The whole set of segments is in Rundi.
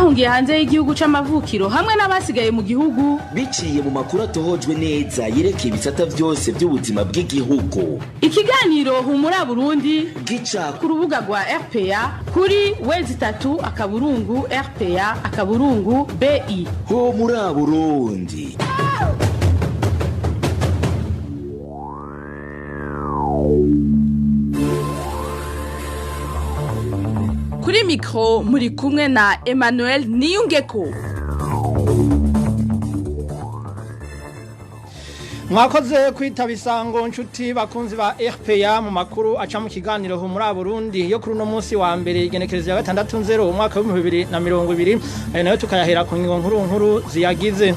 Abahungiye hanze y'igihugu c'amavukiro hamwe n'abasigaye mu gihugu. Biciye mu makuru atohojwe neza yerekeye ibisata vyose by'ubuzima bw'igihugu. Ikiganiro Humura Burundi gica ku rubuga rwa RPA kuri w3.rpa.bi. Ho muri Burundi. Kuri mikro muri kumwe na Emmanuel Niyungeko. Mwakoze kwitaba isango, nshuti bakunzi ba RPA, mu makuru aca mu kiganiro Humura Burundi yo kuri uno munsi wa mbere, igenekerezo ya 6 nzero umwaka wa 2020. Ayo nayo tukayahera ku ngingo nkuru nkuru ziyagize.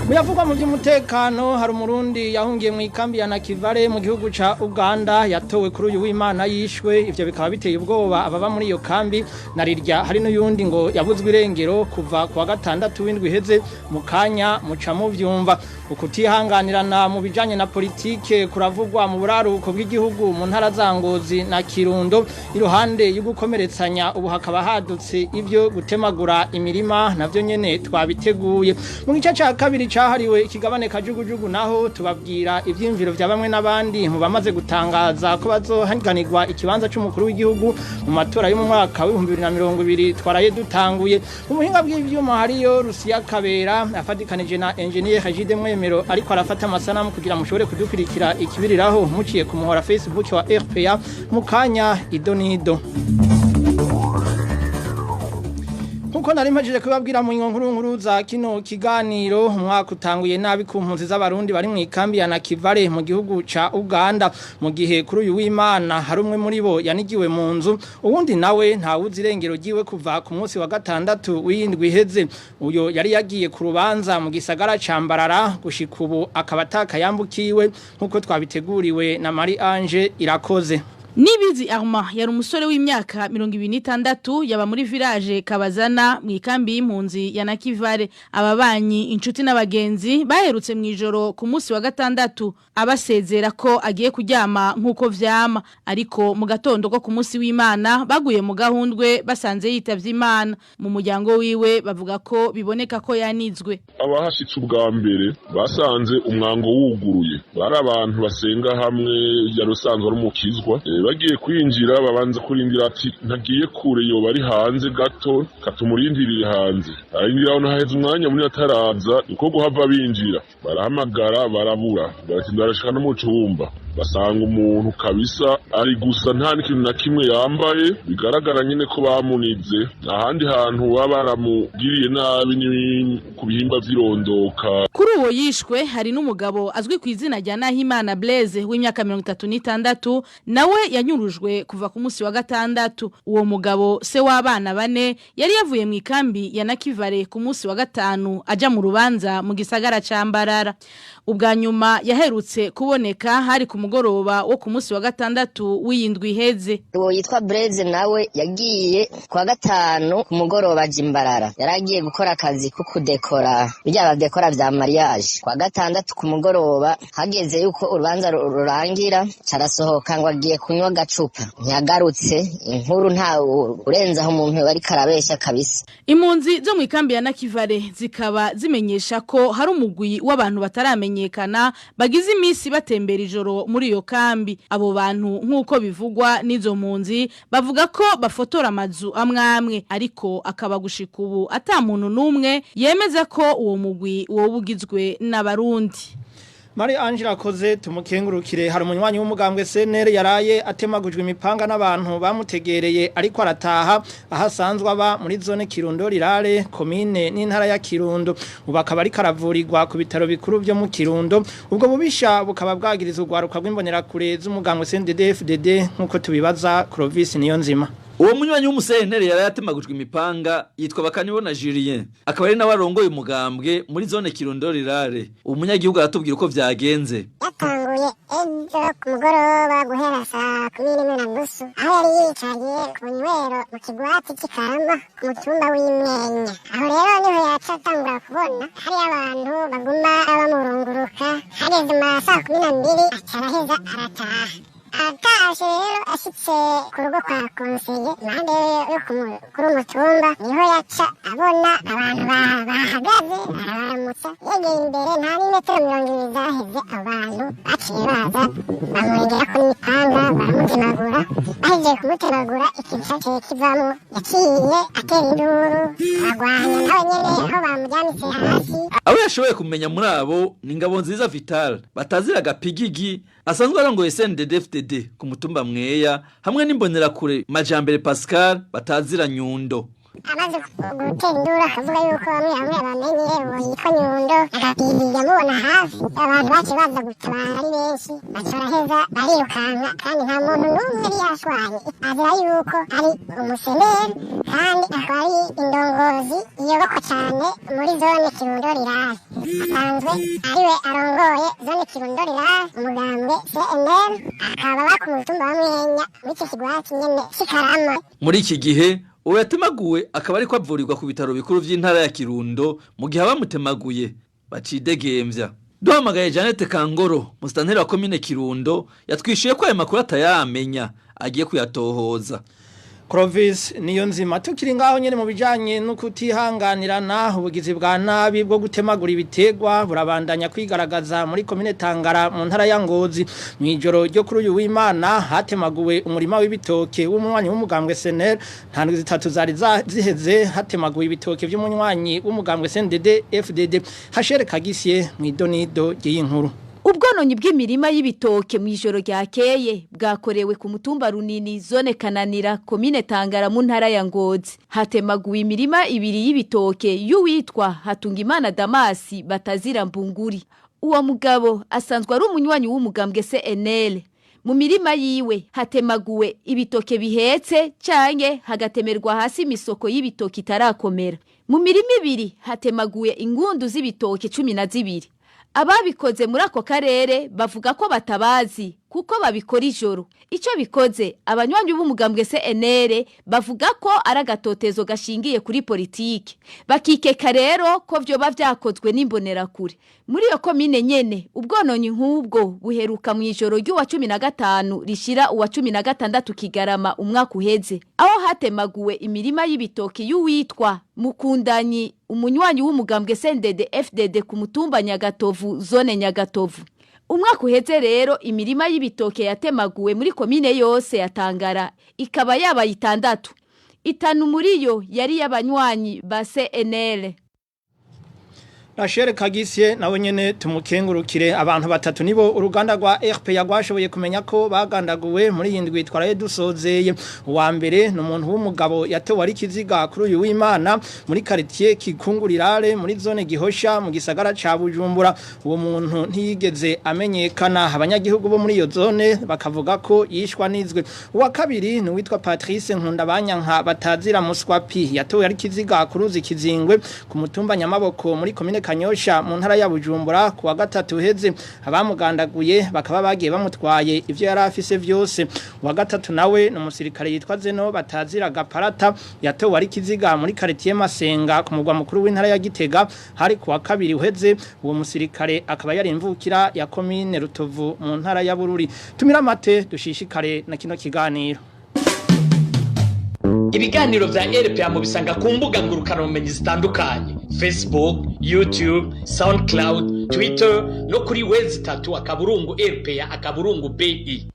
Muyavugwa mu by'umutekano, hari Umurundi yahungiye mu ikambi ya Nakivale mu gihugu ca Uganda yatowe kuri uyu w'Imana yishwe. Ivyo bikaba biteye ubwoba ababa muri iyo kambi, narirya hari n'uyundi ngo yabuzwe irengero kuva kuwa gatandatu w'indwi iheze. Mu kanya muca muvyumva. Ukutihanganirana mu bijanye na politike kuravugwa mu buraruko bw'igihugu, mu ntara za Ngozi na Kirundo. Iruhande y'ugukomeretsanya, ubu hakaba hadutse ivyo gutemagura imirima, navyo nyene twabiteguye. Mu gice ca kabiri cahariwe ikigabane kajugujugu naho, tubabwira ivyimviro vya bamwe n'abandi mu bamaze gutangaza ko bazohanganirwa ikibanza c'umukuru w'igihugu mu matora yo mu mwaka wa 2020 twaraye dutanguye. Mu buhinga bw'ivyuma hariyo Rusiya Kabera afatikanije na engineer Hajide Mwemero, ariko arafata amasanamu kugira mushobore kudukurikira ikibiriraho muciye ku muhora Facebook wa RPA. Mu kanya, idonido. Nkuko nari mpajije kubabwira mu nkuru nkuru za kino kiganiro, umwaka utanguye nabi ku mpunzi z'Abarundi bari mu ikambi ya Nakivale mu gihugu ca Uganda, mu gihe kuri uyu w'Imana hari umwe muri bo yanigiwe mu nzu, uwundi nawe ntawuzi irengero ryiwe kuva ku munsi wa gatandatu w'indwi iheze. Uyo yari yagiye ku rubanza mu gisagara ca Mbarara, gushika ubu akaba atakayambukiwe, nkuko twabiteguriwe na Marie Ange Irakoze. Nibizi Arma yari umusore w'imyaka 26, yaba muri village Kabazana mu ikambi y'impunzi ya Nakivale. Ababanyi, inshuti n'abagenzi baherutse mu ijoro ku munsi wa gatandatu abasezera ko agiye kuryama nk'uko vyama, ariko mu gatondo ko ku munsi w'Imana baguye mu gahundwe basanze yitavye Imana. Mu muryango wiwe bavuga ko biboneka ko yanizwe. Abahashitse ubwa mbere basanze umwango wuguruye, bari abantu basenga hamwe, yari usanzwe ari umukizwa. Bagiye kwinjira babanza kurindira, ati ntagiye kure, yoba ari hanze gato, katumurindirire hanze. Arindira aho, haheze umwanya munini ataraza, niko guhava binjira, barahamagara barabura, baratinda barashika no mu cumba, basanga umuntu kabisa ari gusa, nta n'ikintu na kimwe yambaye, bigaragara nyine ko bamunize. Ahandi hantu baba baramugiriye nabi ni ku bihimba vy'irondoka. Kuri uwo yishwe hari n'umugabo azwi ku izina rya Nahimana Blaise w'imyaka 36, nawe yanyurujwe kuva ku munsi wa gatandatu. Uwo mugabo, se w'abana bane, yari yavuye mu ikambi ya Nakivale ku munsi wa gatanu aja mu rubanza mu gisagara ca Mbarara. Ubwa nyuma yaherutse kuboneka hari ku mugoroba wo ku munsi wa gatandatu w'iyindwi iheze. Uwo yitwa Blaise nawe yagiye kwa gatanu ku mugoroba aja Imbarara, yari agiye gukora akazi ko kudekora, birya badekora vya mariage. Kwa gatandatu ku mugoroba hageze yuko urubanza rurangira, carasohoka ngo agiye kunywa agacupa, ntiyagarutse. Inkuru nta urenze aho umuntu ariko arabesha kabisa. Impunzi zo mu ikambi ya Nakivale zikaba zimenyesha ko hari umugwi w'abantu bataramenyekana bagize iminsi batembera ijoro muri iyo kambi. Abo bantu, nk'uko bivugwa n'izo mpunzi, bavuga ko bafotora amazu amwe amwe, ariko akaba gushika ubu ata muntu n'umwe yemeza ko uwo mugwi woba ugizwe n'Abarundi. Marie Angela akoze, tumukengurukire. Hari umunywanyi w'umugambwe CNL yaraye atemagujwe imipanga n'abantu bamutegereye ariko arataha aho asanzwe aba muri zone Kirundo Rirare, komine n'intara ya Kirundo. Ubu akaba ariko aravurirwa ku bitaro bikuru byo mu Kirundo. Ubwo bubisha bukaba bwagiriza urwaruka rw'imbonerakure z'umugambwe CNDD-FDD, nk'uko tubibaza Clovis Niyonzima. Uwo munywanyi w'umusentere yari yatemagujwe imipanga yitwa Bakanibona Julien, akaba ari nawe arongoye umugambwe muri zone Kirundo Rirare. Uwo munyagihugu aratubwira uko vyagenze. Yatanguye ejo ku mugoroba guhera saa 11:30, aho yari yicaye ku nywero mu kigwati cy'ikarama ku mutumba w'Imwenya. Aho rero niho yaca atangura kubona hari abantu baguma bamurunguruka. Hageze mu ma saa 12 aca araheza arataha. Atashe rero ashitse ku rugo kwa konseye impande yo kuri umutumba, niho yaca abona abantu bahagaze, arabaramutsa. Yegeye imbere, nta n'imetero 20 zaheze, abantu baciye baza bamwongerako n'imipanga, baramutemagura. Bahejeje kumutemagura, ikintu caciye kivamwo, yaciye atera induru, aragwanya nawe nyene aho bamuryamitse hasi. Abo yashoboye kumenya muri abo ni Ngabonziza Vital batazira Gapigigi, asanzwe arongoye CNDD-FDD ku mutumba Mweya, hamwe n'imbonerakure Majambere Pascal batazira Nyundo. Amaze gutera induru, akavuga yuko bamwe bamwe bamenye uwo yitwa Nyundo, agapigigi amubona hafi, abantu baciye baza gutabara ari benshi, baca baraheza barirukanka, kandi nta muntu n'umwe yari yashwanye. Azira yuko ari umuseneri kandi akaba ari indongozi iyobokwa cane muri zone Kirundo Rirare, asanzwe ariwe arongoye zone Kirundo Rirare, umugambwe CNL, akaba aba ku mutumba wa Mwenya muri ico kigwati nyene c'iKarama. Muri iki gihe uwo yatemaguwe akaba ariko avurirwa ku bitaro bikuru vy'intara ya Kirundo, mu gihe abamutemaguye bacidegemvya. Duhamagaye Jeannette Kangoro, musitanteri wa komine Kirundo, yatwishuye ko ayo makuru atayamenya, agiye kuyatohoza. Clovis niyo nzima. Tukiri ngaho nyene mu bijanye no kutihanganirana, ubugizi bwa nabi bwo gutemagura ibitegwa burabandanya kwigaragaza muri komine Tangara mu ntara ya Ngozi. Mwijoro ryo kuri uyu w'Imana hatemaguwe umurima w'ibitoke w'umunywanyi w'umugambwe SNL. Nta ndwi 3 zari ziheze hatemaguwe ibitoke by'umunywanyi w'umugambwe CNDD FDD. Hashere Kagisye mwidonido ry'inkuru. Ubwononyi bw'imirima y'ibitoke mu ijoro ryakeye bwakorewe ku mutumba Runini, zone Kananira, komine Tangara mu ntara ya Ngozi. Hatemaguwe imirima ibiri y'ibitoke y'uwitwa Hatungimana Damasi batazira Mbunguri. Uwo mugabo asanzwe ari umunywanyi w'umugambwe CNL. Mu mirima yiwe hatemaguwe ibitoke bihetse canke hagatemerwa hasi imisoko y'ibitoke itarakomera. Mu mirima ibiri hatemaguwe ingundu z'ibitoke 12. Ababikoze muri ako karere bavuga ko batabazi kuko babikora ijoro. Ico bikoze, abanywanyi b'umugambwe CNL bavuga ko ari agatotezo gashingiye kuri politike. Bakikeka rero ko vyoba vyakozwe n'imbonerakure. Muri iyo komine nyene ubwononyi nk'ubwo buheruka mu ijoro ry'uwa 15 rishira uwa 16 Kigarama umwaka uheze, aho hatemaguwe imirima y'ibitoki y'uwitwa Mukundanyi, umunywanyi w'umugambwe CNDD FDD ku mutumba Nyagatovu, zone Nyagatovu. Umwaka uheze rero imirima y'ibitoke yatemaguwe muri komine yose ya Tangara ikaba yabaye 6. 5 muri yo yari y'abanywanyi ba CNL. Rachel Kagisye nawe nyene tumukengurukire. Abantu batatu nibo uruganda rwa RP yagwashoboye kumenya ko bagandaguwe muri iyi ndwi twaraye dusozeye. Uwa mbere ni umuntu w'umugabo yatowe ari kiziga kuri uyu w'Imana muri quartier Kikungurirare muri zone Gihosha mu gisagara ca Bujumbura. Uwo muntu ntiyigeze amenyekana, abanyagihugu bo muri iyo zone bakavuga ko yishwa nizwe. Uwa kabiri ni uwitwa Patrice Nkundabanyanka batazira Muswapi, yatowe ari kiziga kuruzi Kizingwe ku mutumba Nyamaboko muri komine Kanyosha mu ntara ya Bujumbura kuwa gatatu uheze. Abamugandaguye bakaba bagiye bamutwaye ivyo yari afise vyose. Uwa gatatu nawe ni umusirikare yitwa Zeno batazira Gaparata, yatowe ari kiziga muri quartier Masenga ku mugwa mukuru w'intara ya Gitega hari kuwa kabiri uheze. Uwo musirikare akaba yari imvukira ya komine Rutovu mu ntara ya Bururi. Tumira amate dushishikare na kino kiganiro. Ibiganiro vya RPA mubisanga ku mbuga ngurukanabumenyi zitandukanye: Facebook, YouTube, SoundCloud, Twitter no kuri www.rpa.bi.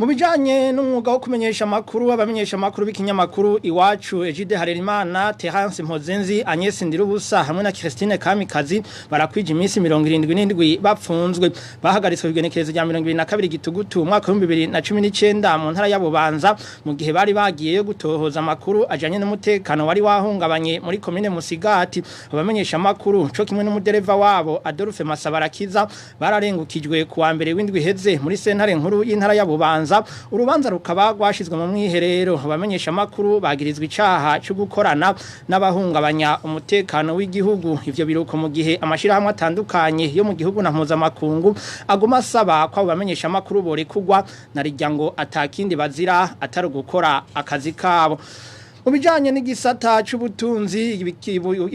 Mu bijanye n'umwuga wo kumenyesha amakuru, abamenyesha amakuru b'ikinyamakuru Iwacu, Egide Harerimana, Terence Mpozenzi, Agnes Ndirubusa hamwe na Christine Kamikazi, barakwije iminsi 77 bapfunzwe. Bahagaritswe igenekerezo rya 22 Gitugutu umwaka wa 2019 mu ntara ya Bubanza, mu gihe bari bagiyeyo gutohoza amakuru ajanye n'umutekano wari wahungabanye muri komine Musigati. Abamenyesha amakuru co kimwe n'umudereva wabo Adolphe Masabarakiza bararengukijwe kuwa mbere w'indwi iheze muri sentare nkuru y'intara ya Bubanza. Urubanza rukaba rwashizwe mu mwiherero. Abamenyesha makuru bagirizwa icaha cyo gukorana n'abahungabanya umutekano w'igihugu. Ivyo biruko mu gihe amashirahamwe atandukanye yo mu gihugu na mpuzamakungu aguma asaba ko abo bamenyesha makuru borekugwa, narirya ngo atakindi bazira atari gukora akazi kabo. Mu bijanye n'igisata c'ubutunzi,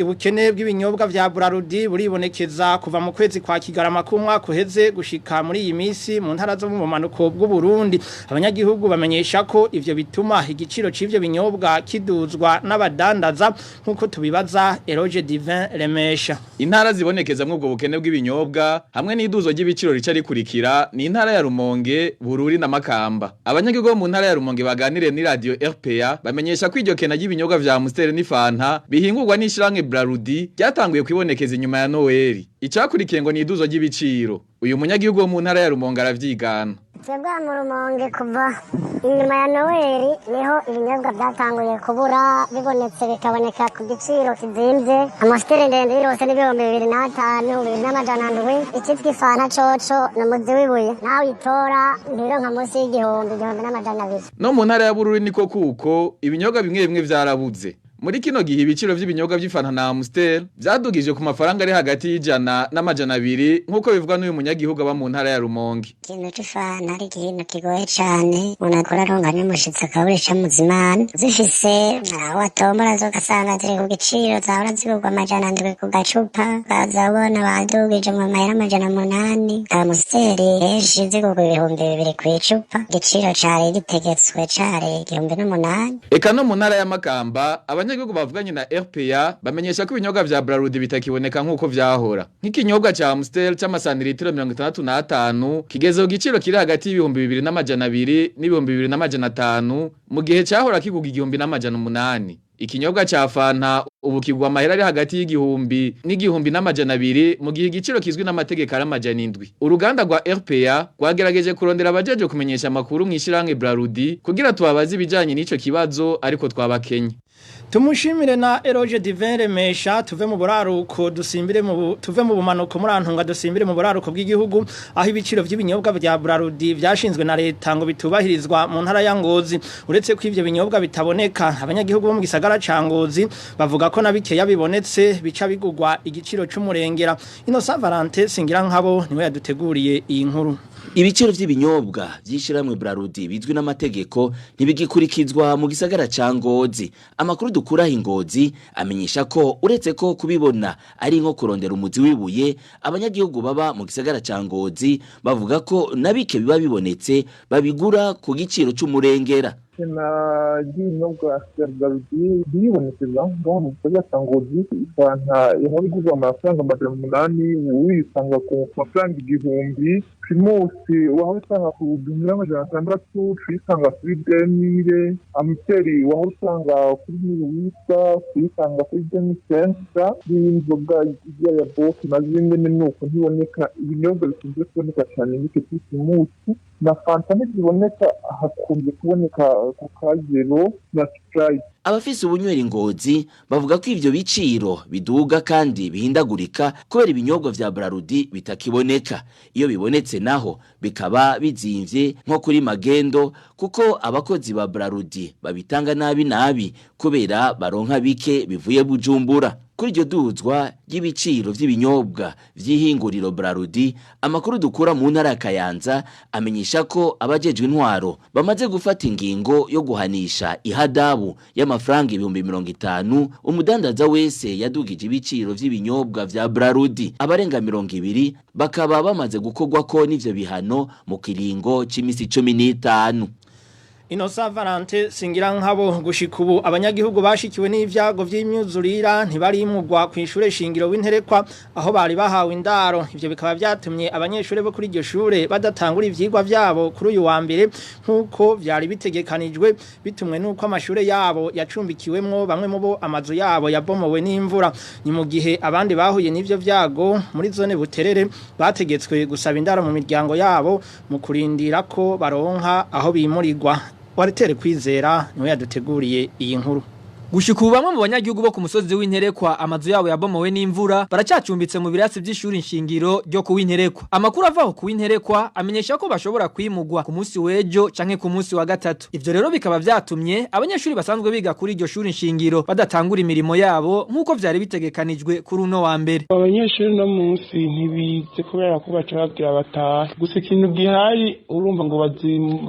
ubukene bw'ibinyobwa vya Brarudi buribonekeza kuva mu kwezi kwa Kigarama k'umwaka uheze gushika muri iyi misi mu ntara zo mu bumanuko bw'u Burundi. Abanyagihugu bamenyesha ko ivyo bituma igiciro c'ivyo binyobwa kiduzwa n'abadandaza, nk'uko tubibaza Eloge Divin Remesha. Intara zibonekezamwo ubwo bukene bw'ibinyobwa hamwe n'iduzo ry'ibiciro rica rikurikira ni intara ya Rumonge, Bururi na Makamba. Abanyagihugu bo mu ntara ya Rumonge baganiriye ni radio RPA bamenyesha ko iryo kena ry'ibinyobwa vya Amstel n'Ifanta bihingurwa n'ishirahamwe Brarudi ryatanguye kwibonekeza inyuma ya Noeli. Icakurikiye ngo ni iduzo ry'ibiciro. Uyu munyagihugu wo mu ntara ya Rumonge aravyigana. Twebwe mu Rumonge, kuva inyuma ya Noweli niho ibinyobwa byatanguye kubura, bibonetse bikaboneka ku giciro kizimvye. Amstel ndende yirose n'2500, 2700. Icitwa Ifanta coco ni umuzi w'ibuye, nawe itora ntironka munsi y'igihumbi, 1200. No mu ntara ya Bururi niko kuko ibinyobwa bimwe bimwe vyarabuze. Muri kino gihe ibiciro vy'ibinyobwa vy'Ifanta na Amstel vyadugije ku mafaranga ari hagati y'100 n'200, nk'uko bivugwa n'uyu munyagihugu aba mu ntara ya Rumonge. Ikintu c'Ifanta ari ikintu kigoye cane, umuntu akora aronka n'umushitsi akabura ico amuzimana. Zifise aho watombora zo ugasanga ziri ku giciro zahora zigurwa 700 ku gacupa, ukaza ubona badugije mu mahera 800. Amstel henshi zigurwa 2000 kw'icupa, igiciro cari gitegetswe cari 1800. Eka no mu ntara ya Makamba, abanyagihugu bavuganye na RPA bamenyesha ko ibinyobwa vya Brarudi bitakiboneka nk'uko vyahora. Nk'ikinyobwa ca Amstel c'amasantiritiro 65 kigeze ku giciro kiri hagati y'2200 n'2500, mu gihe cahora kigurwa 1800. Ikinyobwa ca Fanta ubu kigwa amahera ari hagati y'1000 n'1200, mu gihe igiciro kizwi n'amategeko ari 700. Uruganda rwa RPA rwagerageje kurondera abajeje kumenyesha amakuru mw'ishirahamwe Brarudi kugira tubabaze ibijanye n'ico kibazo, ariko twabakenye. Tumushimire na Eloge Divin Remesha. Tuve mu buraruko dusimbire mu tuve mu bumanuko, muri antunga, dusimbire mu buraruko bw'igihugu, aho ibiciro by'ibinyobwa bya Brarudi vyashinzwe na leta ngo bitubahirizwa mu ntara ya Ngozi. Uretse ko ivyo binyobwa bitaboneka, abanyagihugu bo mu gisagara ca Ngozi bavuga ko nabikeya bibonetse bica bigugwa igiciro c'umurengera. Innocent Valente Singira nkabo niwe yaduteguriye iyi nkuru. Ibiciro vy'ibinyobwa vy'ishirahamwe Brarudi bizwi n'amategeko ntibigikurikizwa mu gisagara ca Ngozi. Amakuru dukura Ingozi amenyesha ko uretse ko kubibona ari nko kurondera umuzi w'ibuye, abanyagihugu baba mu gisagara ca Ngozi bavuga ko nabike biba bibonetse babigura ku giciro c'umurengera. Ikena ry'ibinyobwa vya Brarudi biribonekeza ngaho mu gisagara ca Ngozi. Ifanta yahora igurwa amafaranga 800, ubu uyisanga ku mafaranga 1000. Primus wahora usanga ku 1600, tuyisanga kuri 2000. Amstel wahora usanga kuri 1800, tuyisanga kuri 2500. N'inzoga ya boke nazo nyene nuko ntiboneka. Ibinyobwa bikunze kuboneka cane ni petit Primus na Fanta ntiziboneka, hakunze kuboneka Coca Zero na Sprite. Abafise ubunywero Ngozi bavuga ko ivyo biciro biduga kandi bihindagurika kubera ibinyobwa vya Brarudi bitakiboneka. Iyo bibonetse naho bikaba bizimvye nko kuri magendo, kuko abakozi ba Brarudi babitanga nabi nabi kubera baronka bike bivuye Bujumbura. Kuri iryo duzwa ry'ibiciro vy'ibinyobwa vy'ihinguriro Brarudi, amakuru dukura mu ntara ya Kayanza amenyesha ko abajejwe intwaro bamaze gufata ingingo yo guhanisha ihadabu y'amafaranga 50,000 umudandaza wese yadugije ibiciro vy'ibinyobwa vya Brarudi. Abarenga 20 bakaba bamaze gukorwako n'ivyo bihano mu kiringo c'imisi 15. Innocent Valente Singira nkabo. Gushika ubu abanyagihugu bashikiwe n'ivyago vy'imyuzurira ntibarimugwa ku ishure shingiro w'Interekwa aho bari bahawe indaro. Ivyo bikaba vyatumye abanyeshure bo kuri iryo shure badatangura ivyigwa vyabo kuri uyu wa mbere nkuko vyari bitegekanijwe, bitumwe nuko amashure yabo yacumbikiwemwo bamwe mu bo amazu yabo yabomowe n'imvura. Ni mu gihe abandi bahuye n'ivyo vyago muri zone Buterere bategetswe gusaba indaro mu miryango yabo mu kurindira ko baronka aho bimurirwa. Waritere Kwizera niwe yaduteguriye iyi nkuru. Gushika ubu bamwe mu banyagihugu bo ku musozi w'Interekwa amazu yabo yabomowe n'imvura baracacumbitse mu birasi by'ishuri nshingiro ryo ku Winterekwa. Amakuru avaho ku Winterekwa amenyesha ko bashobora kwimugwa ku munsi w'ejo canke ku munsi wa gatatu. Ivyo rero bikaba vyatumye abanyeshuri basanzwe biga kuri iryo shuri nshingiro badatangura imirimo yabo nk'uko vyari bitegekanijwe kuri uno wa mbere. Abanyeshuri no munsi ntibize kubera ko baca babwira batahe. Gusa ikintu gihari urumva ngo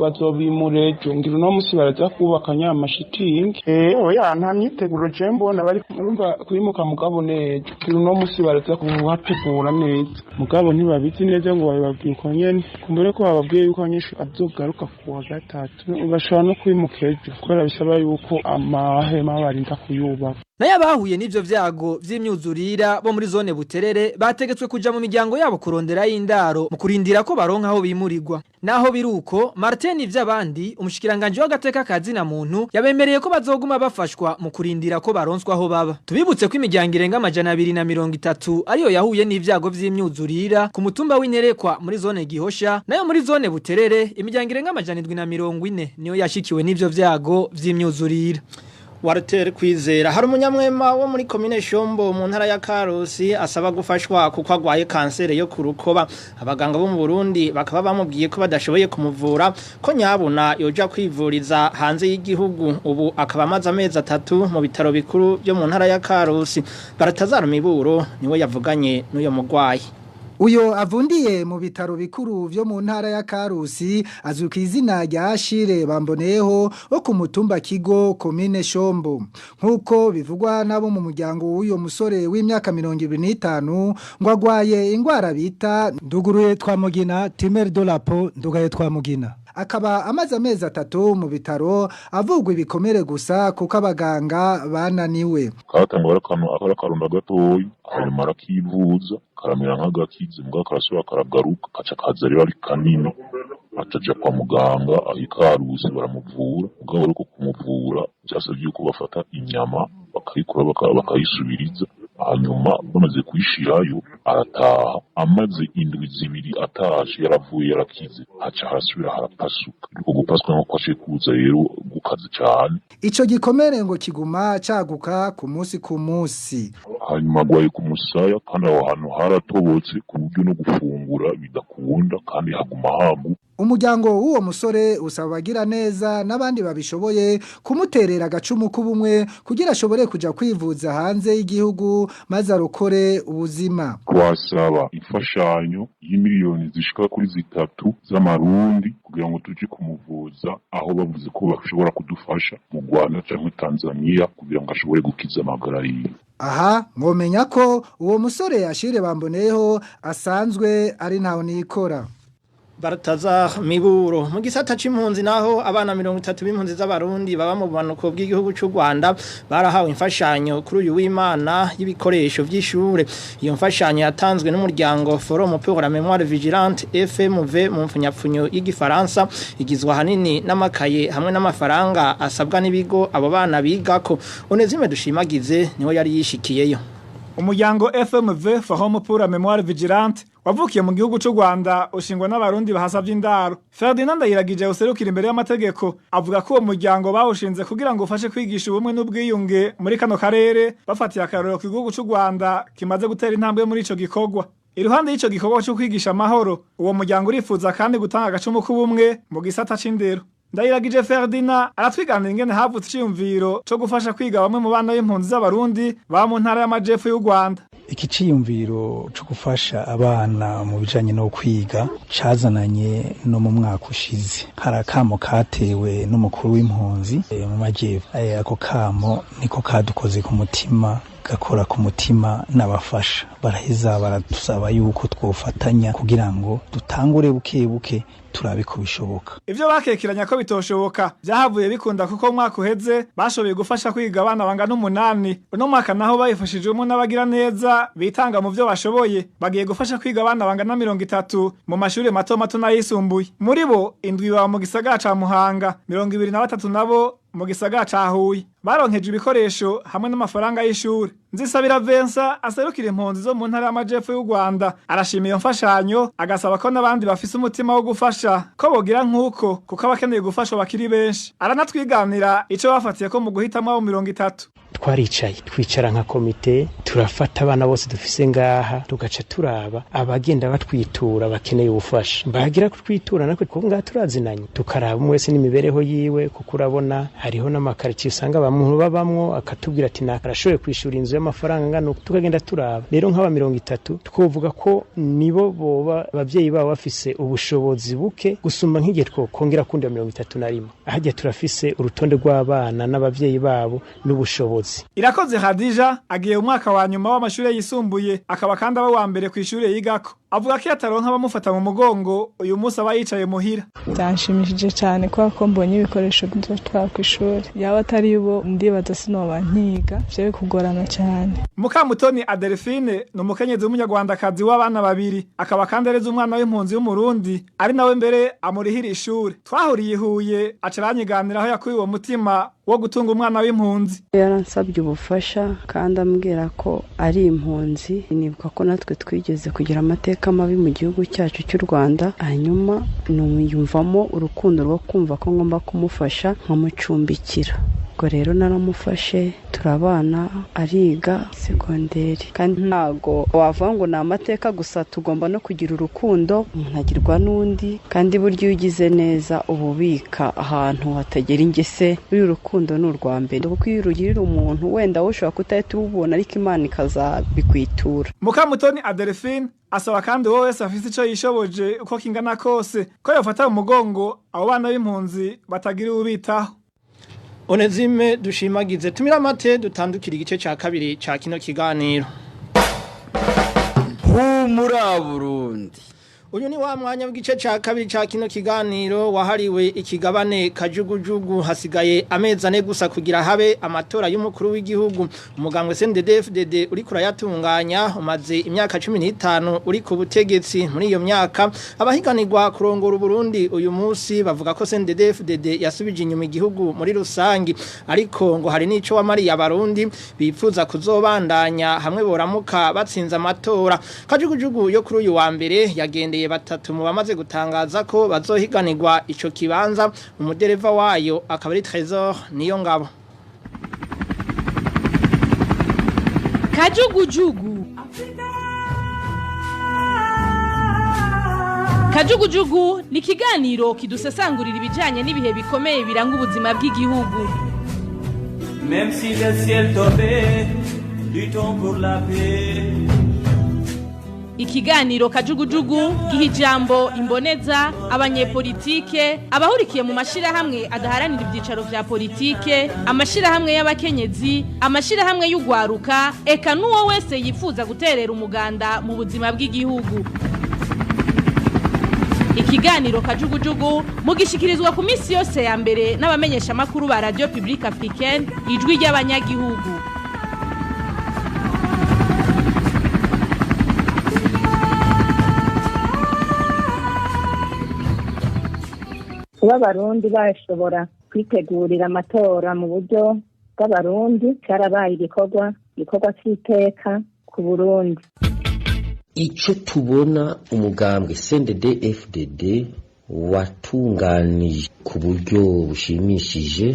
bazobimura ejo, ngira uno munsi baraza kubaka nya mashitingi. Oya nta myiteguro je mbona bari urumva kwimuka mugabo neza. Ngira uno munsi baraza kuhategura neza. Mugabo ntibabizi neza ngo babibabwire uko nyene. Kumbure ko bababwiye yuko abanyeshuri bazogaruka ku wa gatatu. Bashobora no kwimuka ejo kubera bisaba yuko amahema barinda kuyubaka. Nayo abahuye n'ivyo vyago vy'imyuzurira bo muri zone Buterere bategetswe kuja mu miryango yabo kurondera y'indaro mu kurindira ko baronka aho bimurirwa. Naho biruko Martin Ivyabandi umushikiranganje w'agateka kazina muntu yabemereye ko bazoguma bafashwa mu kurindira ko baronswa aho baba. Tubibutse ko imiryango irenga 230 ariyo yahuye n'ivyago vy'imyuzurira ku mutumba w'Interekwa muri zone Gihosha, nayo muri zone Buterere imiryango irenga 740 niyo yashikiwe n'ivyo vyago vy'imyuzurira. Walter Kwizera hari umunyamwema wo muri komine Shombo mu ntara ya Karusi asaba gufashwa kuko agwaye kanseri yo kurukoba. Abaganga bo mu Burundi bakaba bamubwiye ko badashoboye kumuvura, ko nyabuna yoja kwivuriza hanze y'igihugu. Ubu akaba amaze amezi 3 mu bitaro bikuru byo mu ntara ya Karusi. Baratazara Miburo niwe yavuganye n'uyo mugwayi. Uyo avundiye mu bitaro bikuru vyo mu ntara ya Karusi azwi ku izina rya Ashire Bamboneyeho wo ku mutumba Kigo komine Shombo. Nkuko bivugwa nabo mu muryango w'uyo musore w'imyaka 25 ngo agwaye ingwara bita Nduguruye Twamugina Timer de la Peau Ndugaye Twamugina. Akaba amaze amezi 3 mu bitaro avugwa ibikomere gusa kuko abaganga bananiwe. Katangwa arakarunda gatoyi hanyuma arakivuza karamera nk'agakize mbwa karasubira karagaruka kaca kaza rero ari kanini acaja kwa muganga ahikarusi baramuvura. Mugabo ariko kumuvura byasabye yuko bafata inyama bakayikura bakayisubiriza, hanyuma bamaze kuyishirayo arataha. Amaze indwi 2 atashe yaravuye yarakize, haca harasubira harapasuka. Ariko gupasuka nko kwaciye kuza rero gukaze cyane. Ico gikomere ngo kiguma caguka ku munsi ku munsi. Hanyuma agwaye ku musaya kandi aho hantu haratobotse ku buryo no gufungura bidakunda kandi haguma hagu. Umuryango w'uwo musore usaba abagira neza n'abandi babishoboye kumuterera agacumu k'ubumwe kugira ashobore kuja kwivuza hanze y'igihugu maze arokore ubuzima. Twasaba imfashanyo y'imiliyoni zishika kuri 3 z'amarundi kugira ngo tuje kumuvuza aho bavuze ko bashobora kudufasha mu Rwanda canke Tanzania kugira ngo ashobore gukiza amagara yiwe. Aha mwomenya ko uwo musore Ashire Bamboneyeho asanzwe ari ntaho nikora. Barataza Miburo mu gisata c'impunzi naho abana 30 b'impunzi z'abarundi baba mu bumanuko bw'igihugu cy'u Rwanda barahawe imfashanyo kuri uyu w'Imana y'ibikoresho vy'ishure. Iyo mfashanyo yatanzwe n'umuryango Forum pour la Mémoire Vigilante FMV mu mfunyapfunyo y'igifaransa, igizwe hanini n'amakaye hamwe n'amafaranga asabwa n'ibigo abo bana bigako. Onezime Dushimagize niwe yari yishikiyeyo. Umuryango FMV Forum pour la Mémoire Vigilante wavukiye mu gihugu cy'u Rwanda ushingwa n'abarundi bahasavye indaro. Ferdinand Ndayiragije userukira imbere y'amategeko avuga ko uwo muryango bawushinze kugira ngo ufashe kwigisha ubumwe n'ubwiyunge muri kano karere, bafatiye akarorero ku gihugu cy'u Rwanda kimaze gutera intambwe muri ico gikorwa. Iruhande y'ico gikorwa cyo kwigisha amahoro, uwo muryango urifuza kandi gutanga agacumu k'ubumwe mu gisata c'indero. Ndayiragije Ferdinand aratwiganira ingene havutse iciyumviro co gufasha kwiga bamwe mu bana b'impunzi z'abarundi ba mu ntara y'amajepfo y'u Rwanda. Iki ciyumviro co gufasha abana mu bijanye no kwiga cazananye no mu mwaka ushize. Hari akamo katewe n'umukuru w'impunzi mu majepfo. Ako kamo niko kadukoze ku mutima, gakora ku mutima n'abafasha. Baraheza baradusaba yuko twofatanya kugira ngo dutangure buke buke turabe ko bishoboka. Ivyo bakekeranya ko bitoshoboka byahavuye bikunda kuko umwaka uheze bashoboye gufasha kwiga abana bangana 8. Uno mwaka naho bayifashijwemo n'abagira neza bitanga mu byo bashoboye, bagiye gufasha kwiga abana bangana 30 mu mashuri mato mato n'ayisumbuye. Muri bo 7 baba mu gisagara ca Muhanga, 23 nabo mu gisagara ca Huye. Baronkeje ibikoresho hamwe n'amafaranga y'ishuri. Nzisabira Vincent aserukira impunzi zo mu ntara y'amajepfo y'u Rwanda arashima iyo mfashanyo, agasaba ko n'abandi bafise umutima wo gufasha ko bogira nk'uko, kuko abakeneye gufashwa bakiri benshi. Aranatwiganira ico bafatiye ko mu guhitamwo abo 30. Twaricaye, twicara nka komite, turafata abana bose dufise ngaha, tugaca turaba abagenda batwitura bakeneye ubufasha, bagira kutwitura natwe kuko ngaha turazinanye, tukaraba umwe wese n'imibereho yiwe, kuko urabona hariho n'amakaritsiye usanga abantu babamwo, akatubwira ati naka arashoboye kwishura inzu y'amafaranga angana uku, tukagenda turaba. Rero nk'aba 30 twovuga ko nibo boba abavyeyi babo bafise ubushobozi buke gusumba nk'igihe twokongera kundi wa 31. Ahajya turafise urutonde rw'abana n'abavyeyi babo n'ubushobozi. Irakoze Khadija agiye umwaka wa nyuma w'amashure yisumbuye, akaba kandi aba wa mbere kw'ishure yigako. Avuga ko iyo ataronka abamufata mu mugongo uyu munsi aba yicaye muhira. Byanshimishije cyane kubera ko mbonye ibikoresho nzotwara ku ishuri. Yaba atari bo, ndibaza sinoba nkiga, vyo kugorana cyane. Mukamutoni Adelphine ni umukenyezi w'umunyarwandakazi w'abana babiri, akaba kandi areze umwana w'impunzi w'umurundi, ari nawe mbere amurihira ishuri. Twahuriye i Huye, aca aranyiganira aho yakuye uwo mutima wo gutunga umwana w'impunzi. Yaransabye ubufasha kandi ambwira ko ari impunzi. Nibuka ko natwe twigeze kugira amateka mabi mu gihugu cyacu cy'u Rwanda, hanyuma numvamo urukundo rwo kumva ko ngomba kumufasha nkamucumbikira. Ubwo rero naramufashe, turabana, ariga segonderi. Kandi ntago wavuga ngo ni amateka gusa, tugomba no kugira urukundo umuntu agirwa n'undi, kandi burya iyo ugize neza uba ubika ahantu hatagera ingese. Buriya urukundo ni urwa mbere, kuko iyo urugirira umuntu wenda wowe ushobora kutahita ububona, ariko Imana ikazabikwitura. Mukamutoni Adelphine asaba kandi uwo wese afise ico yishoboje uko kingana kose ko yofata mu mugongo abo bana b'impunzi batagira uwubitaho. Onezime dushimagize, tumira amate, dutandukira igice ca kabiri ca kino kiganiro. Humura Burundi. Uyu ni wa mwanya w'igice ca kabiri ca kino kiganiro wahariwe ikigabane kajugujugu. Hasigaye amezi 4 gusa kugira habe amatora y'umukuru w'igihugu. Umugambwe CNDD-FDD uriko urayatunganya umaze imyaka 15 uri ku butegetsi. Muri iyo myaka, abahiganirwa kurongora Uburundi uyu munsi bavuga ko CNDD-FDD yasubije inyuma igihugu muri rusangi, ariko ngo hari n'ico wamariye abarundi bipfuza kuzobandanya hamwe boramuka batsinze amatora. Kajugujugu yo kuri uyu wa mbere yagendeye batatu mu bamaze gutangaza ko bazohiganirwa ico kibanza. Umudereva wayo akaba ari Trésor niyo ngabo. Kajugujugu, Kajugujugu ni ikiganiro kidusesangurira ibijanye n'ibihe bikomeye biranga ubuzima bw'igihugu. Même si le ciel tombait, luttons pour la paix. Ikiganiro Kajugujugu giha ijambo imboneza, abanyepolitike, abahurikiye mu mashirahamwe adaharanira ivyicaro vya politike, amashirahamwe y'abakenyezi, amashirahamwe y'ugwaruka, eka n'uwo wese yifuza guterera umuganda mu buzima bw'igihugu. Ikiganiro Kajugujugu mugishikirizwa ku minsi yose ya mbere n'abamenyeshamakuru ba Radio Publique Africaine, Ijwi ry'Abanyagihugu. Kuba abarundi bashobora kwitegurira amatora mu buryo bw'abarundi, cyarabaye igikorwa cy'iteka ku Burundi. Icyo tubona, umugambwe CNDD FDD watunganije ku buryo bushimishije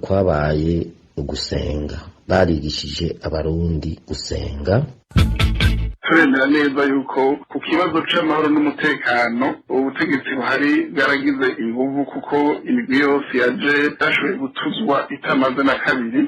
kwabaye ugusenga. Barigishije abarundi gusenga. Turemera neza yuko ku kibazo c'amahoro n'umutekano ubutegetsi buhari bwaragize inguvu, kuko imigwi yose yaje yashoboye gutuzwa itamaze na kabiri.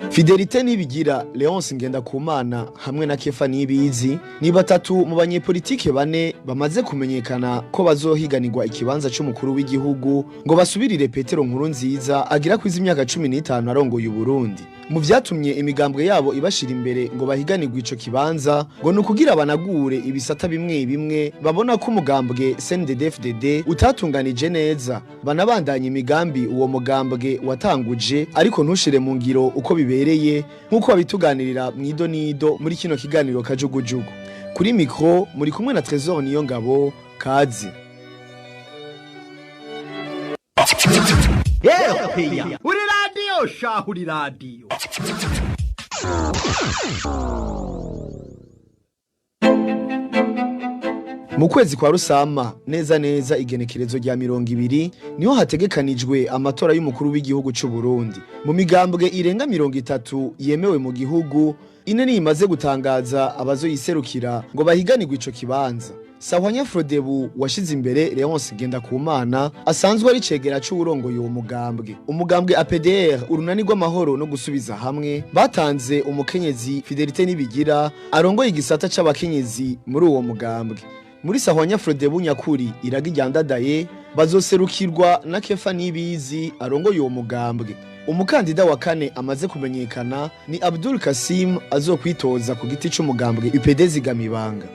Fidelite Nibigira, Leonce Ngendakumana hamwe na Kefa Nibizi ni batatu mu banyepolitike bane bamaze kumenyekana ko bazohiganirwa ikibanza c'umukuru w'igihugu ngo basubirire Petero Nkurunziza agira kwiza imyaka 15 arongoye Uburundi. Mu vyatumye imigambwe yabo ibashira imbere ngo bahiganirwe ico kibanza, ngo nukugira banagure ibisata bimwe bimwe babona ko umugambwe CNDD-FDD utatunganije neza, banabandanya imigambi uwo mugambwe watanguje ariko ntushire mu ngiro uko bibereye, nk'uko babituganirira mu ido nido muri kino kiganiro Kajugujugu. Kuri mikro muri kumwe na Trésor Niyongabo. Kazi. Yewe uri radiyo shahu uri radiyo. Mu kwezi kwa Rusama neza neza igenekerezo rya 20 niho hategekanijwe amatora y'umukuru w'igihugu c'u Burundi. Mu migambwe irenga 30 yemewe mu gihugu, ine niyo imaze gutangaza abazoyiserukira ngo bahiganirwe ico kibanza. Sahwanya Frodebu washize imbere Leonce Ngendakumana asanzwe ari cegera c'uwurongoye uwo mugambwe. Umugambwe APDR urunani rw'amahoro no gusubiza hamwe batanze umukenyezi Fidelite Nibigira arongoye igisata c'abakenyezi muri uwo mugambwe. Muri Sahwanya Frodebu nyakuri iraga iryandadaye bazoserukirwa na Kefa Nibizi arongoye uwo mugambwe. Umukandida wa kane amaze kumenyekana ni Abdul Kasim azokwitoza ku giti c'umugambwe UPD Zigamibanga.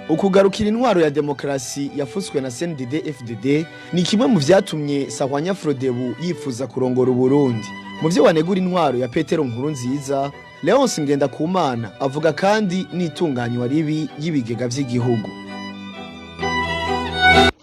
Ukugarukira intwaro ya demokrasi yafutswe na CNDD FDD ni kimwe mu vyatumye Sahwanya Frodebu yifuza kurongora Uburundi. Mu vyo wanegura intwaro ya Petero Nkurunziza, Leonce Ngendakumana avuga kandi n'itunganywa ribi y'ibigega vy'igihugu.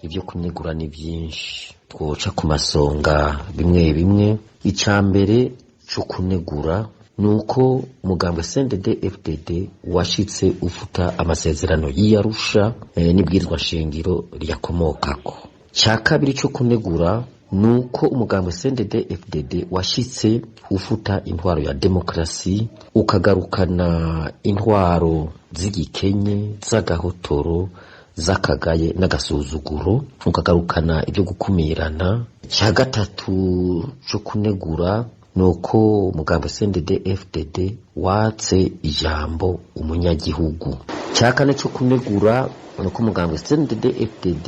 Ibyo kunegura ni byinshi twoca ku masonga bimwe bimwe. Icya mbere cyo kunegura ni uko umugambwe CNDD FDD washitse ufuta amasezerano y'Arusha n'ibwirizwa shingiro riyakomokako. Cya kabiri cyo kunegura ni uko umugambwe CNDD FDD washitse ufuta intwaro ya demokrasi ukagarukana intwaro z'igikenye z'agahotoro z'akagaye n'agasuzuguro, ukagarukana ibyo gukumirana. Cya gatatu cyo kunegura ni uko umugambwe CNDD FDD watse ijambo umunyagihugu. Cya kane cyo kunegura ni uko umugambwe CNDD FDD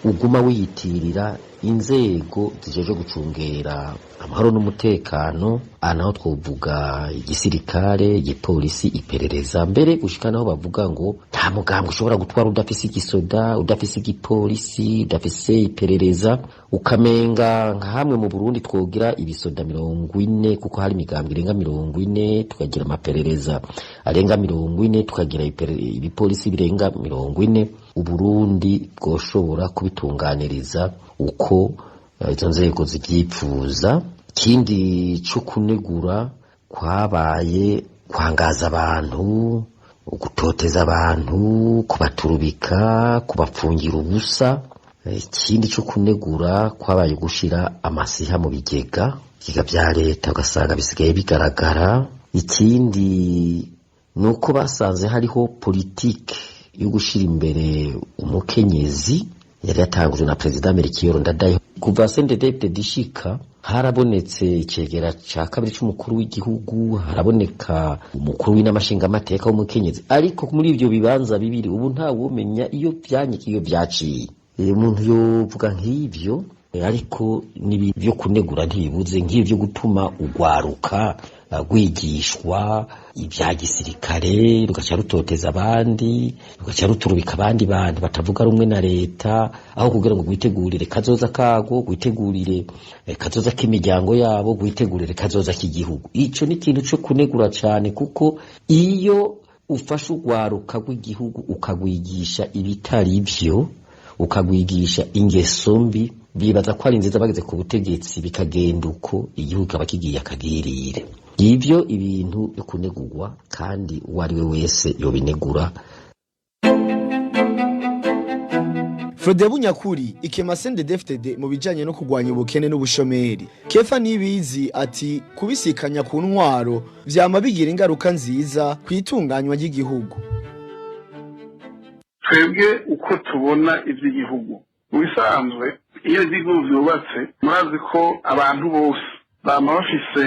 uguma wiyitirira inzego zijeje gucungera amahoro n'umutekano, aha naho twovuga igisirikare, igipolisi, iperereza, mbere gushika naho bavuga ngo nta mugambwe ushobora gutwara udafise igisoda, udafise igipolisi, udafise iperereza. Ukamenga nka hamwe mu Burundi twogira ibisoda 40 kuko hari imigambwe irenga 40, tukagira amaperereza arenga 40, tukagira ibipolisi birenga 40, Uburundi bwoshobora kubitunganiriza uko izo nzego zibyipfuza. Ikindi cyo kunegura kwabaye kwangaza abantu, gutoteza abantu, kubaturubika, kubapfungira ubusa. Ikindi cyo kunegura kwabaye gushira amasiha mu bigega bya leta, ugasanga bisigaye bigaragara. Ikindi ni uko basanze hariho politike yo gushira imbere umukenyezi yari yatangujwe na Perezida Melchior Ndadaye. Kuva CNDD-FDD ishika harabonetse icegera ca kabiri c'umukuru w'igihugu, haraboneka umukuru w'inamashingamateka w'umukenyezi, ariko muri ivyo bibanza bibiri ubu ntawomenya iyo vyanyika iyo vyaciye. Umuntu yovuga nk'ivyo, ariko n'ibyo kunegura ntibibuze, nk'ivyo gutuma ugwaruka rwigishwa ibya gisirikare rugaca rutoteza abandi, rugaca ruturubika abandi bantu batavuga rumwe na leta, aho kugira ngo rwitegurire kazoza kago, rwitegurire kazoza k'imiryango yabo, rwitegurire kazoza k'igihugu. Ico ni ikintu co kunegura cane, kuko iyo ufashe urwaruka rw'igihugu ukagwigisha ibitari vyo, ukagwigisha ingeso mbi, bibaza ko ari nziza, bageze ku butegetsi bikagenda uko, igihugu kikaba kigiye akagirire. Ivyo ibintu byo kunegurwa, kandi uwo ari we wese yobinegura. Frodebu nyakuri ikema CNDD-FDD mu bijanye no kugwanya ubukene n'ubushomeri. Kefa Nibizi ati kubisikanya ku ntwaro vyama bigira ingaruka nziza kwitunganywa ry'igihugu. Twebwe uko tubona ivy'igihugu mu bisanzwe, iyo igihugu vyubatse murazi ko abantu bose bama bafise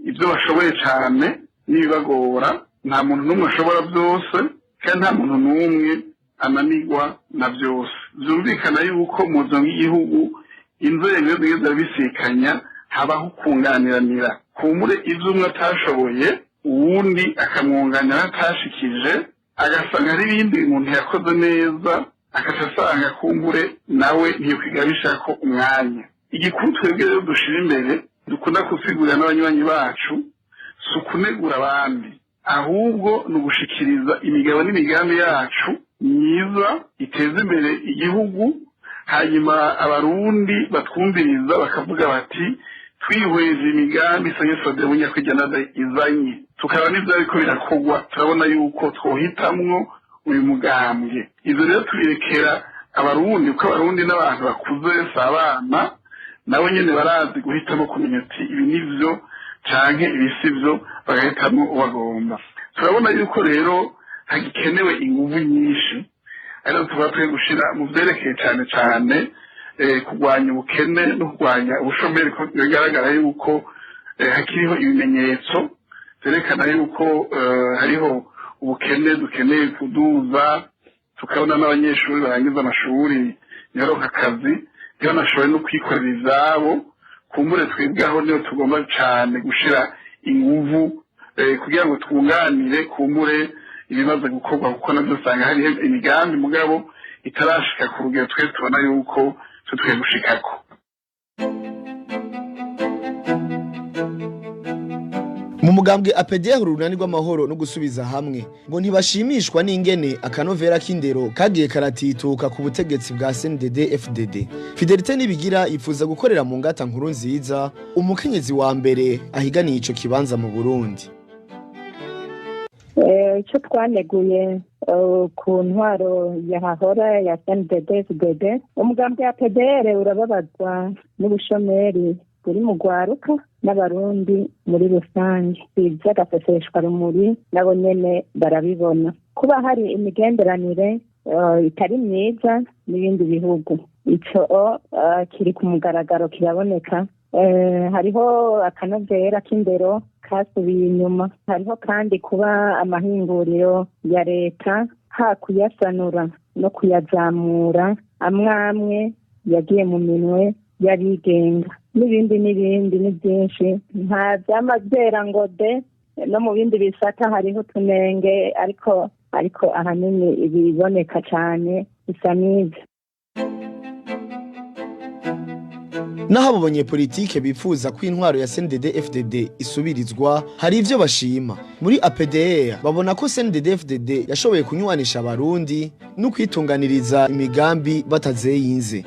ibyo bashoboye cyane n'ibibagora. Nta muntu n'umwe ashobora byose, kandi nta muntu n'umwe ananirwa na byose. Byumvikana yuko mu buzima bw'igihugu inzego iyo zigeze zirabisikanya habaho kunganiranira, kumure ibyo umwe atashoboye uwundi akamwunganira atashikije, agasanga hari ibindi umuntu yakoze neza, akaca asanga kumbure nawe ntiyokwiga ko umwanya. Igikuru twebwe rero dushira imbere dukunda gusigurira n'abanywanyi bacu si ukunegura abandi, ahubwo ni ugushikiriza imigabo n'imigambi yacu myiza iteza imbere igihugu, Hanyuma Abarundi batwumviriza bakavuga bati twihweje imigambi Sanyesode Bunyakwijana izanye, tukaba n'ivyo ariko birakorwa, turabona yuko twohitamwo uyu mugambwe. Ivyo rero tubirekera Abarundi, kuko Abarundi n'abantu bakuze, si abana, nabo nyene barazi guhitamo, kumenya ati ibi nivyo canke ibi sivyo, bagahitamo uwo bagomba. Turabona yuko rero hagikenewe inguvu nyinshi, arizo tuba turi gushira mu vyerekeye cane cane kurwanya ubukene no kurwanya ubushomeri, ko bigaragara yuko hakiriho ibimenyetso vyerekana yuko hariho ubukene dukeneye kuduza. Tukabona n'abanyeshuri barangiza amashuri ntibaronke akazi, ntibanashobore no kwikorera izabo. Kumbure twebwe niyo tugomba cane gushira inguvu kugira ngo twunganire kumbure ibimaze gukorwa, kuko navyo usanga hariho imigambi mugabo itarashika ku rugero twe tubona yuko twe gushikako. Mu mugambwe APDR, Urunani rw'Amahoro no Gusubiza Hamwe, ngo ntibashimishwa n'ingene akanovera k'indero kagiye karatituka ku butegetsi bwa CNDD FDD. Fidelite Nibigira yifuza gukorera mu ngata Nkuru Nziza, umukenyezi wa mbere ahiganiye ico kibanza mu Burundi. Icyo twaneguye ku ntwaro yahahora ya CNDD-FDD, umugambi wa PDR urababazwa n'ubushomeri buri mu rwaruka n'Abarundi muri rusange. Iby'agaseseshwa rumuri nabo nyene barabibona, kuba hari imigenderanire itari myiza n'ibindi bihugu, ico kiri ku mugaragaro, kiraboneka. Hariho akanovera k'indero kasubiye inyuma. Hariho kandi kuba amahinguriro ya leta, ha kuyasanura no kuyazamura, amwe amwe yagiye mu minwe y'abigenga, n'ibindi n'ibindi, ni byinshi, nta byama byera ngo de. No mu bindi bisata hariho utunenge, ariko ahanini ibiboneka cyane bisa n'ibyo. Naho abo banyepolitike bifuza ko intwaro ya CNDD FDD isubirizwa, hari ivyo bashima. Muri APDR babona ko CNDD FDD yashoboye kunywanisha Abarundi no kwitunganiriza imigambi batazeyinze.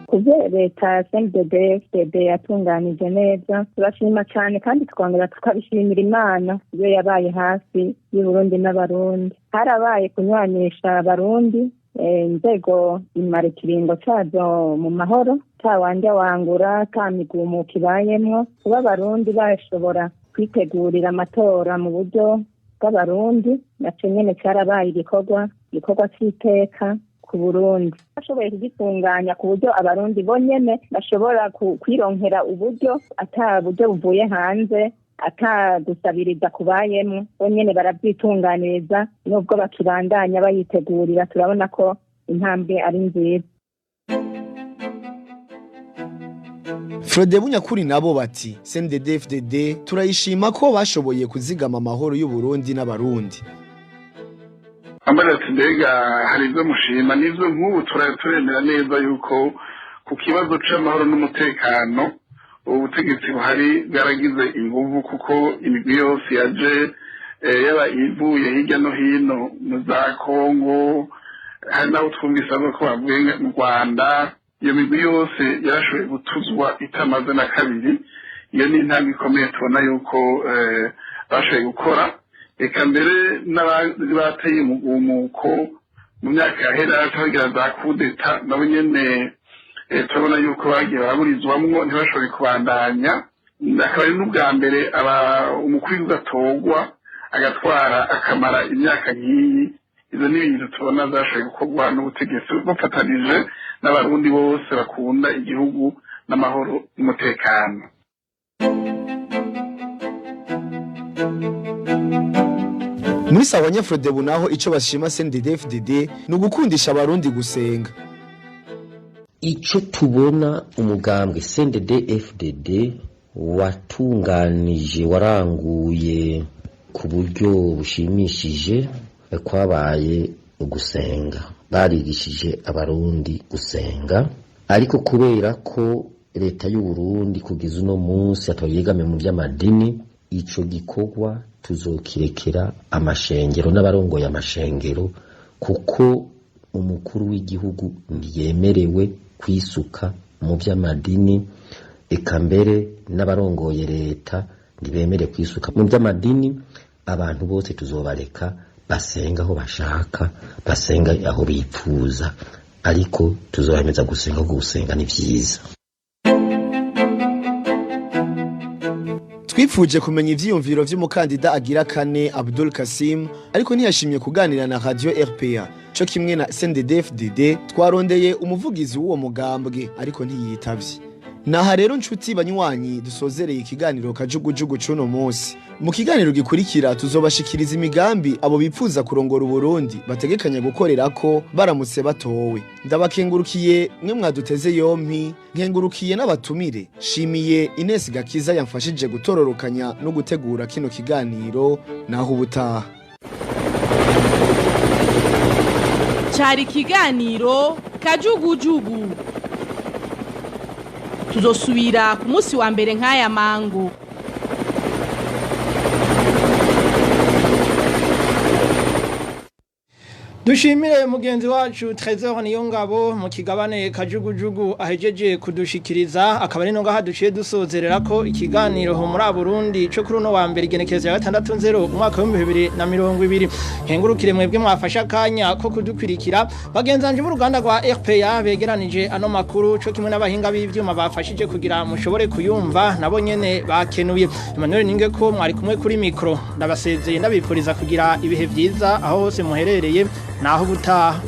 Kubyo leta CNDD FDD yatunganije neza, turashima cyane kandi tukongera tukabishimira Imana iyo yabaye hafi y'Uburundi n'Abarundi. Harabaye kunywanisha Abarundi, inzego imara ikiringo cyazo mu mahoro, ta wangura, ta migumuko ibayemwo. Kuba Abarundi bashobora kwitegurira amatora mu buryo bw'Abarundi, nacyo nyene cyarabaye igikorwa cy'iteka ku Burundi. Bashoboye kugitunganya ku buryo Abarundi bonyene bashobora kwironkera uburyo, ata buryo buvuye hanze, ata gusabiriza kubayemwo, bonyene barabyitunganiriza. Nubwo bakibandanya bayitegurira, turabona ko intambwe ari nziza. Frodebu Nyakuri nabo bati CNDD FDD turayishima ko bashoboye kuzigama amahoro y'u Burundi n'Abarundi. Ambara ati mbega hari ibyo mushima? N'ibyo nk'ubu turemera neza yuko ku kibazo c'amahoro n'umutekano ubutegetsi buhari bwaragize inguvu, kuko imigwi yose yaje, yaba ivuye hirya no hino mu za Kongo, hari n'aho twumvise avuga ko bavuye mu Rwanda, iyo migwi yose yarashoboye gutuzwa itamaze na kabiri. Iyo ni intambwe ikomeye tubona yuko bashoboye gukora. Eka mbere n'abateye umugumuko mu myaka yahera bagira za kudeta, nabo nyene turabona yuko bagiye baraburizwamwo, ntibashobore kubandanya. Akaba ari n'ubwa mbere umukuru w'igihugu atorwa agatwara akamara imyaka nk'iyi. Izo ni ibintu tubona zashoboye gukorwa n'ubutegetsi bafatanije n'Abarundi bose bakunda igihugu n'amahoro n'umutekano. Muri sawa Nyafrodebu naho ico bashima CNDD FDD ni ugukundisha Abarundi gusenga. Icyo tubona umugambwe CNDD FDD watunganije, waranguye ku buryo bushimishije, kwabaye ugusenga. Barigishije Abarundi gusenga, ariko kubera ko leta y'u Burundi kugeza uno munsi atayegamiye mu by'amadini, ico gikorwa tuzokirekera amashengero n'abarongoye amashengero, kuko Umukuru w'igihugu ntiyemerewe kwisuka mu by'amadini, eka mbere n'abarongoye leta ntibemere kwisuka mu by'amadini. Abantu bose tuzobareka basenga aho bashaka, basenga aho bipfuza, ariko tuzobahemeza gusenga kuko gusenga ni vyiza. Twifuje kumenya ivyiyumviro vy'umukandida agira kane, Abdul Kasim, ariko ntiyashimye kuganira na Radio RPA. Co kimwe na CNDD-FDD, twarondeye umuvugizi w'uwo mugambwe ariko ntiyitavye. Naha rero, nshuti banywanyi, dusozereye ikiganiro Kajugujugu cuno munsi. Mu kiganiro gikurikira tuzobashikiriza imigambi abo bipfuza kurongora Uburundi bategekanya gukorerako baramutse batowe. Ndabakengurukiye mwe mwaduteze yompi, nkengurukiye n'abatumire. Shimiye Ines Gakiza yamfashije gutororokanya no gutegura kino kiganiro. Naho ubutaha. Cari ikiganiro Kajugujugu. Tuzosubira ku munsi wa mbere nk'aya mango. Dushimire mugenzi wacu Trésor Niyongabo mu kigabane Kajugujugu ahejeje kudushikiriza. Akaba ari no ngaha duciye dusozerera ko ikiganiro ho muri Burundi cyo kuri uno wa mbere, igenekerezo ya 6 0 umwaka wa 2020. Nkengurukire mwebwe mwafasha akanya ko kudukwirikira, bagenzanje b'uruganda rwa RPA begeranije ano makuru, cyo kimwe n'abahinga b'ivyuma bafashije kugira mushobore kuyumva, nabo nyene bakenuye. Emmanuel Ninge ko mwari kumwe kuri micro, ndabasezeye ndabipfuriza kugira ibihe vyiza aho hose muherereye. Naho ubutaha.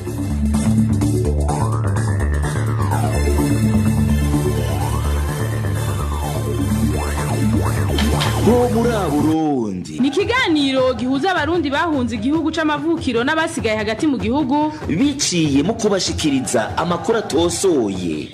Ho muri Burundi Ni ikiganiro gihuza Abarundi bahunze igihugu c'amavukiro n'abasigaye hagati mu gihugu biciye mu kubashikiriza amakuru atosoye.